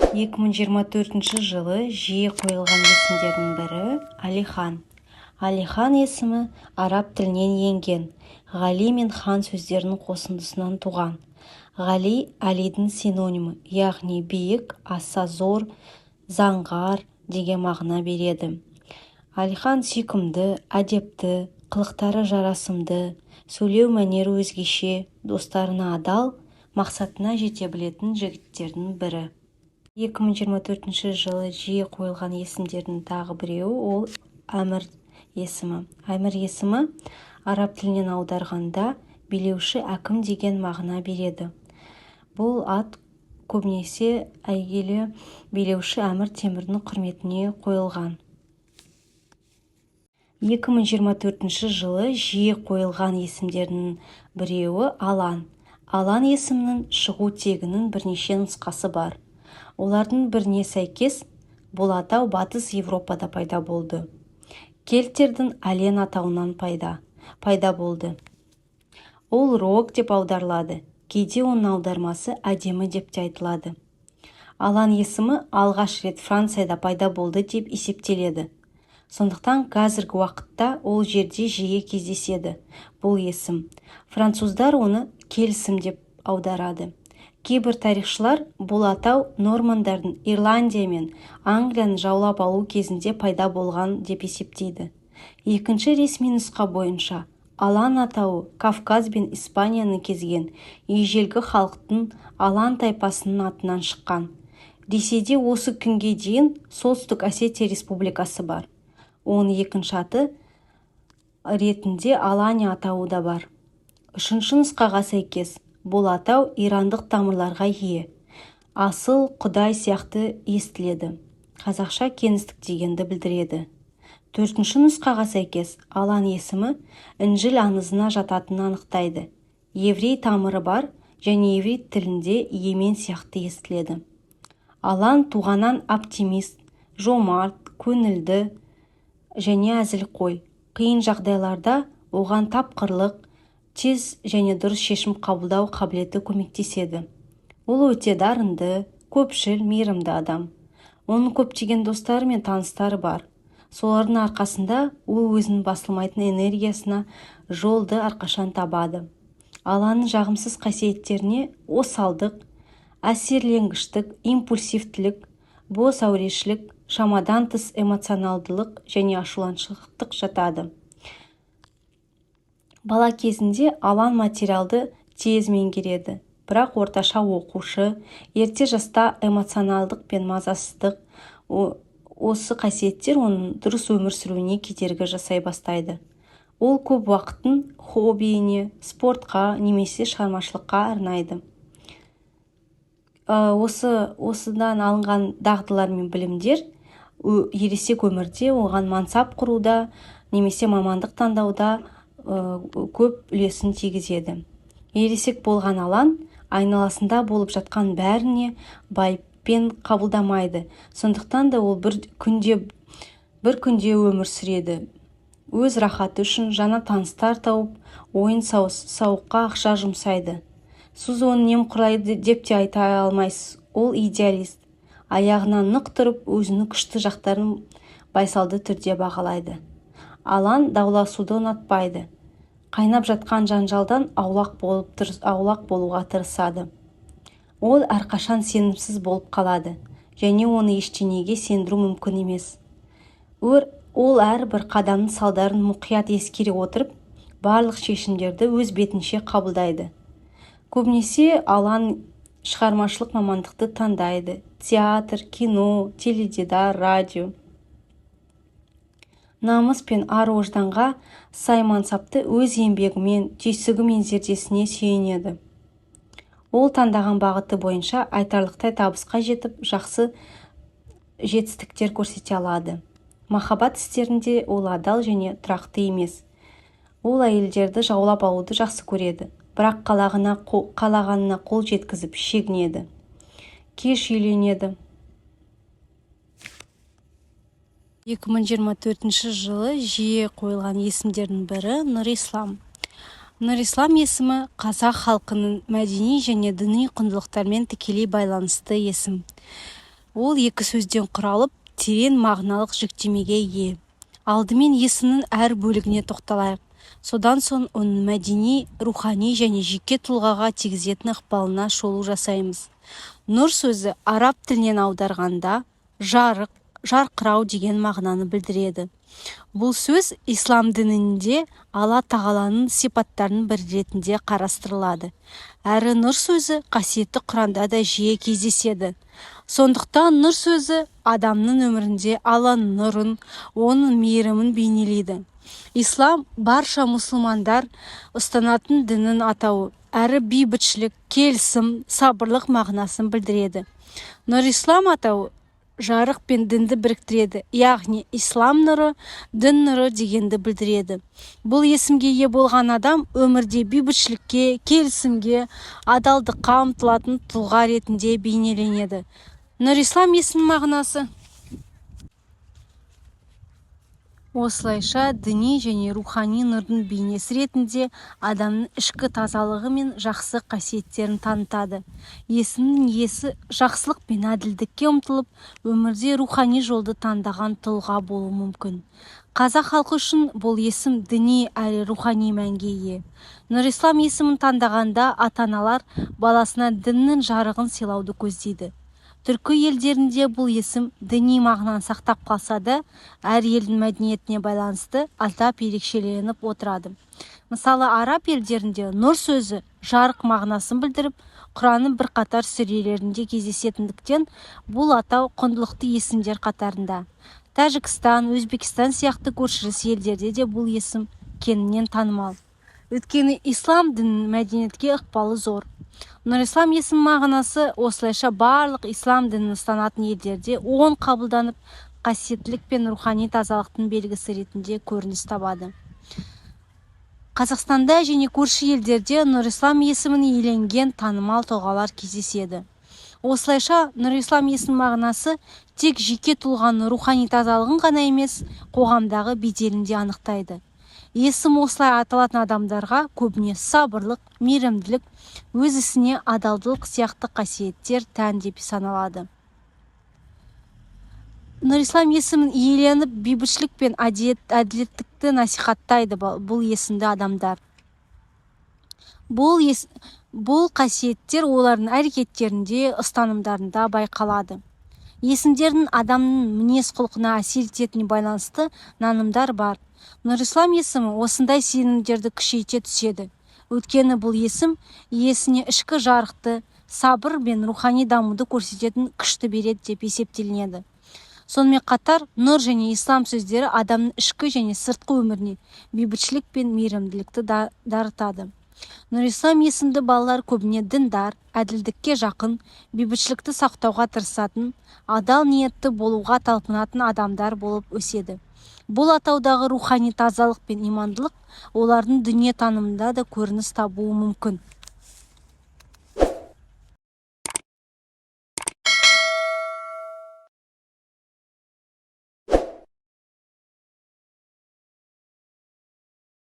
2024 жылы жиі қойылған есімдердің бірі Әлихан. Әлихан есімі араб тілінен енген Ғали мен хан сөздерінің қосындысынан туған. Ғали Әлидің синонимі, яғни биік, аса зор, заңғар деген мағына береді. Әлихан сүйкімді, әдепті, қылықтары жарасымды, сөйлеу мәнері өзгеше, достарына адал, мақсатына жете білетін жігіттердің бірі. 2024 жылы жиі қойылған есімдердің тағы біреуі ол Әмір есімі. Әмір есімі араб тілінен аударғанда билеуші, әкім деген мағына береді. Бұл ат көбінесе әйгілі билеуші Әмір Темірдің құрметіне қойылған. 2024 жылы жиі қойылған есімдердің біреуі Алан. Алан есімінің шығу тегінің бірнеше нұсқасы бар. Олардың біріне сәйкес, бұл атау Батыс Еуропада пайда болды. Кельттердің Ален атауынан пайда болды. Ол рог деп аударылады, кейде оның аудармасы әдемі деп те айтылады. Алан есімі алғаш рет Францияда пайда болды деп есептеледі. Сондықтан қазіргі уақытта ол жерде жиі кездеседі бұл есім. Француздар оны келісім деп аударады. Кейбір тарихшылар бұл атау нормандардың Ирландия мен Англияны жаулап алу кезінде пайда болған деп есептейді. Екінші ресми нұсқа бойынша, Алан атауы Кавказ бен Испанияны кезген ежелгі халықтың алан тайпасының атынан шыққан. Ресейде осы күнге дейін Солтүстік Осетия Республикасы бар. Оның екінші аты ретінде Алания атауы да бар. Үшінші нұсқаға сәйкес, бұл атау ирандық тамырларға ие, асыл құдай сияқты естіледі, қазақша кеңістік дегенді білдіреді. Төртінші нұсқаға сәйкес, Алан есімі Інжіл аңызына жататынын анықтайды, еврей тамыры бар және иврит тілінде емен сияқты естіледі. Алан туғаннан оптимист, жомарт, көңілді және әзілқой. Қиын жағдайларда оған тапқырлық, тез және дұрыс шешім қабылдау қабілеті көмектеседі. Ол өте дарынды, көпшіл, мейірімді адам. Оның көптеген достары мен таныстары бар. Солардың арқасында ол өзінің басылмайтын энергиясына жолды әрқашан табады. Аланның жағымсыз қасиеттеріне осалдық, әсерленгіштік, импульсивтілік, бос әурешілік, шамадан тыс эмоционалдылық және ашуланшақтық жатады. Бала кезінде Алан материалды тез меңгереді, бірақ орташа оқушы. Ерте жаста эмоционалдық пен мазасыздық, осы қасиеттер оның дұрыс өмір сүруіне кедергі жасай бастайды. Ол көп уақытын хоббиіне, спортқа немесе шығармашылыққа арнайды. Осыдан алынған дағдылар мен білімдер ересек өмірде оған мансап құруда немесе мамандық таңдауда көп үлесін тигізеді. Ересек болған Алан айналасында болып жатқан бәріне байыппен қабылдамайды. Сондықтан да ол бір күнде өмір сүреді. Өз рахаты үшін жаңа таныстар тауып, ойын сауыққа ақша жұмсайды. Сіз оны немқұрайлы деп те айта алмайсыз. Ол идеалист, аяғына нық тұрып, өзінің күшті жақтарын байсалды түрде бағалайды. Алан дауласуды ұнатпайды, қайнап жатқан жанжалдан аулақ болуға тырысады. Ол әрқашан сенімсіз болып қалады және оны ештеңеге сендіру мүмкін емес. Ол әрбір қадамның салдарын мұқият ескере отырып, барлық шешімдерді өз бетінше қабылдайды. Көбінесе Алан шығармашылық мамандықты таңдайды: театр, кино, теледидар, радио. Намыс пен ар-ожданға сай мансапты өз еңбегімен, түйсігі мен зердесіне сүйенеді. Ол таңдаған бағыты бойынша айтарлықтай табысқа жетіп, жақсы жетістіктер көрсете алады. Махаббат істерінде ол адал және тұрақты емес. Ол әйелдерді жаулап алуды жақсы көреді, бірақ қалағанына қол жеткізіп шегінеді, кеш үйленеді. 2024 жылы жиі қойылған есімдердің бірі Нұрислам. Нұрислам есімі қазақ халқының мәдени және діни құндылықтармен тікелей байланысты есім. Ол екі сөзден құралып, терең мағыналық жіктемеге ие. Алдымен есімнің әр бөлігіне тоқталайық. Содан соң оның мәдени, рухани және жеке тұлғаға тигізетін ықпалына шолу жасаймыз. Нұр сөзі араб тілінен аударғанда жарық, жарқырау деген мағынаны білдіреді. Бұл сөз ислам дінінде Алла тағаланың сипаттарының бірі ретінде қарастырылады. Әрі нұр сөзі қасиетті Құранда да жиі кездеседі. Сондықтан нұр сөзі адамның өмірінде Алланың нұрын, оның мейірімін бейнелейді. Ислам барша мұсылмандар ұстанатын діннің атауы, әрі бейбітшілік, келісім, сабырлық мағынасын білдіреді. Нұрислам атауы жарық пен дінді біріктіреді, яғни ислам нұры, дін нұры дегенді білдіреді. Бұл есімге ие болған адам өмірде бейбітшілікке, келісімге, адалдыққа ұмтылатын тұлға ретінде бейнеленеді. Нұрислам есімінің мағынасы осылайша діни және рухани нұрдың бейнесі ретінде адамның ішкі тазалығы мен жақсы қасиеттерін танытады. Есімнің иесі жақсылық пен әділдікке ұмтылып, өмірде рухани жолды таңдаған тұлға болуы мүмкін. Қазақ халқы үшін бұл есім діни әрі рухани мәнге ие. Нұрислам есімін таңдағанда ата-аналар баласына діннің жарығын сыйлауды көздейді. Түркі елдерінде бұл есім діни мағынаны сақтап қалса да, әр елдің мәдениетіне байланысты атап ерекшеленіп отырады. Мысалы, араб елдерінде нұр сөзі жарық мағынасын білдіріп, Құранның бірқатар сүрелерінде кездесетіндіктен бұл атау құндылықты есімдер қатарында. Тәжікстан, Өзбекстан сияқты көршілес елдерде де бұл есім кеңінен танымал. Өйткені ислам дінінің мәдениетке ықпалы зор. Нұрислам есімінің мағынасы осылайша барлық ислам дінін ұстанатын елдерде оң қабылданып, қасиеттілік пен рухани тазалықтың белгісі ретінде көрініс табады. Қазақстанда және көрші елдерде Нұрислам есімін иеленген танымал тұлғалар кездеседі. Осылайша Нұрислам есімінің мағынасы тек жеке тұлғаның рухани тазалығын ғана емес, қоғамдағы беделін де анықтайды. Есім осылай аталатын адамдарға көбіне сабырлық, мейірімділік, өз ісіне адалдық сияқты қасиеттер тән деп саналады. Нұрислам есімін иеленіп, бейбітшілік пен әділеттікті насихаттайды бұл есімді адамдар. Бұл қасиеттер олардың әрекеттерінде, ұстанымдарында байқалады. Есімдердің адамның мінез-құлқына әсер ететініне байланысты нанымдар бар. Нұрислам есімі осындай сенімдерді күшейте түседі. Өйткені бұл есім иесіне ішкі жарықты, сабыр мен рухани дамуды көрсететін күшті береді деп есептелінеді. Сонымен қатар, нұр және ислам сөздері адамның ішкі және сыртқы өміріне бейбітшілік пен мейірімділікті дарытады. Нұрислам есімді балалар көбіне діндар, әділдікке жақын, бейбітшілікті сақтауға тырысатын, адал ниетті болуға талпынатын адамдар болып өседі. Бұл атаудағы рухани тазалық пен имандылық олардың дүниетанымында да көрініс табуы мүмкін.